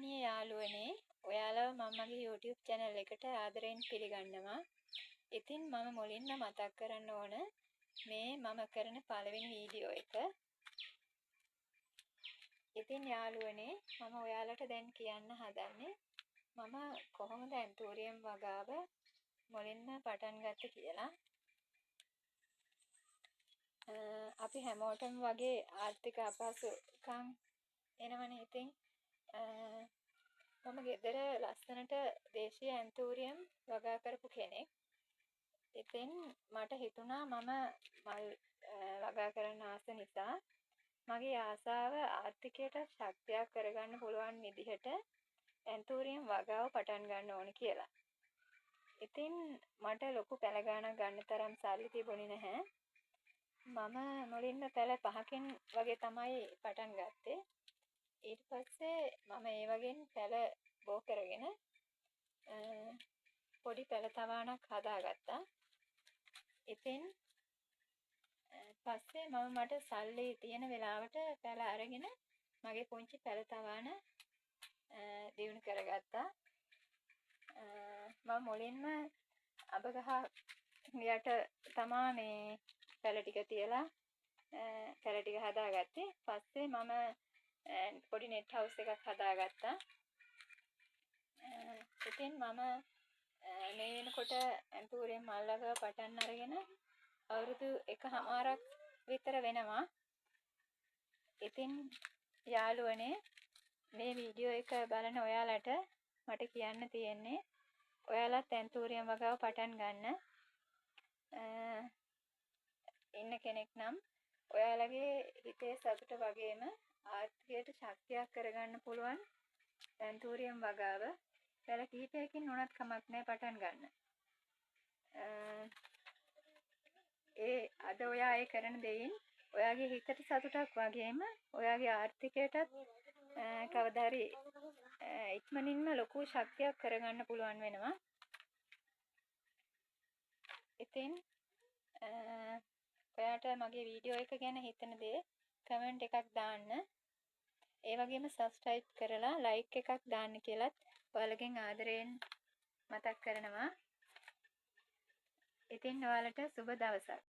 යාළුවනේ, ඔයාලව මම මගේ YouTube channel එකට ආදරයෙන් පිළිගන්නවා. ඉතින් මම මුලින්ම මතක් කරන්න ඕන මේ මම කරන පළවෙනි වීඩියෝ එක. ඉතින් යාළුවනේ, මම ඔයාලට දැන් කියන්න හදන්නේ මම කොහොමද ඇන්තූරියම් වගාව මුලින්ම පටන් ගත්තේ කියලා. අපි හැමෝටම වගේ ආර්ථික අපහසුකම් එනවනේ. ඉතින් මම ගෙදර ලස්සනට දේශීය ඇන්තූරියම් වගා කරපු කෙනෙක්. ඉතින් මට හිතුණා මම මල් වගා කරන්න ආස නිසා මගේ ආසාව ආර්ථිකයට ශක්තියක් කරගන්න පුළුවන් විදිහට ඇන්තූරියම් වගාව පටන් ගන්න ඕන කියලා. ඉතින් මට ලොකු පැල ගාණක් ගන්න තරම් සල්ලි තිබුණේ නැහැ. මම මුලින්ම පැල 5කින් වගේ තමයි පටන් ගත්තේ. ඊට පස්සේ මම ඒ වගේන් පැල බෝ කරගෙන පොඩි පැල තවාණක් හදාගත්තා. ඉතින් පස්සේ මම මට සල්ලි තියෙන වෙලාවට පැල අරගෙන මගේ පුංචි පැල තවාන දියුණු කරගත්තා. මම මුලින්ම අඹ ගහ යට තමා මේ පැල ටික තියලා පැල ටික හදාගත්තේ. පස්සේ මම පොඩි නෙට් හවුස් එකක් හදාගත්තා. ඉතින් මම මේ වෙනකොට ඇන්තූරියම් මල් වගාව පටන් අරගෙන අවුරුදු 1.5ක් විතර වෙනවා. ඉතින් යාළුවනේ, මේ වීඩියෝ එක බලන ඔයාලට මට කියන්න තියෙන්නේ ඔයාලත් ඇන්තූරියම් වගාව පටන් ගන්න ඉන්න කෙනෙක් නම් ඔයාලගේ හිතේ සතුට වගේම ආර්ථිකයට ශක්තියක් කරගන්න පුළුවන් ඇන්තූරියම් වගාව පැල කිහිපයකින් වුණත් කමක් නැහැ පටන් ගන්න. ඒ අද ඔයා ඒ කරන දෙයින් ඔයාගේ හිතට සතුටක් වගේම ඔයාගේ ආර්ථිකයටත් කවදා හරි ඉක්මනින්ම ලොකු ශක්තියක් කරගන්න පුළුවන් වෙනවා. ඉතින් ඔයාට මගේ වීඩියෝ එක ගැන හිතන දේ කමෙන්ට් එකක් දාන්න. ඒ වගේම සබ්ස්ක්‍රයිබ් කරලා ලයික් එකක් දාන්න කියලත් ඔයාලගෙන් ආදරයෙන් මතක් කරනවා. ඉතින් ඔයාලට සුබ දවසක්.